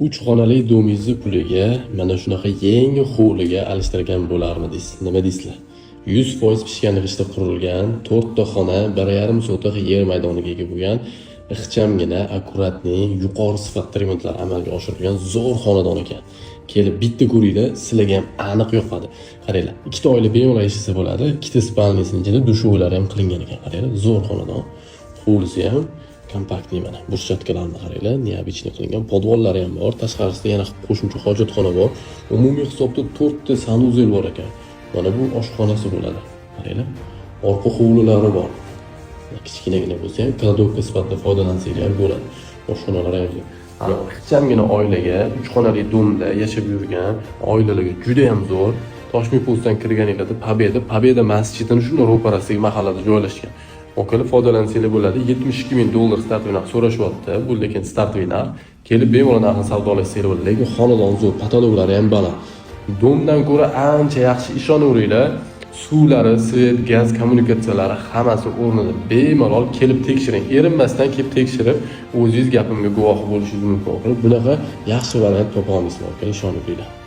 Uch xonali domingizni puliga mana shunaqa yangi hovliga alishtirgan bo'larmidingiz? Nima deysizlar? 100% pishgan g'ishtda qurilgan, to'rtta xona, 1,5 sotix yer maydoniga ega bo'lgan, ixchamgina, аккуратный, yuqori sifatli remontlar amalga oshirilgan zo'r xonadon ekan. Kelib bitta ko'ringlar, sizlarga ham aniq yoqadi. Qaranglar, ikkita oila bemalol yashasa bo'ladi. Ikkita спальня sini ichida душевой lari ham qilingan ekan. Qaranglar, zo'r xonadon. Hovlisi ham компактный. Mana брусчатка larni qaranglar, необычный qilingan. Подвал lari ham bor, tashqarisida yana qo'shimcha hojatxona bor. Umumiy hisobda to'rtta санузел bor ekan. Mana bu oshxonasi bo'ladi. Qaranglar, orqa hovlilari bor. Kichkinagina bo'lsa ham, кладовка sifatida foydalansanglar ham bo'ladi. Oshxonalari ham zo'r. Ana ixchamgina oilaga, uch xonali дом da yashab yurgan oilalarga juda ham zo'r. Toshmi postdan kirganinglarda Победа masjidini shuni ro'parasidagi mahallada joylashgan. Kelib foydalansanglar bo'ladi. 72 ming dollar стартовый narx so'rashyapti bu, lekin стартовый narx. Kelib bemalol narxini savdolashsanglar bo'ladi. Lekin xonadon zo'r, потолок lari ham baland, дом dan ko'ra ancha yaxshi, ishonaveringlar. Suvlari, свет, gaz kommunikatsiyalari hammasi o'rnida. Bemalol kelib tekshiring, erinmasdan kelib tekshirib, o'zingiz gapimga guvoh bo'lishingiz mumkin. Bunaqa yaxshi variant topa olmaysizlar, aka, ishonaveringlar.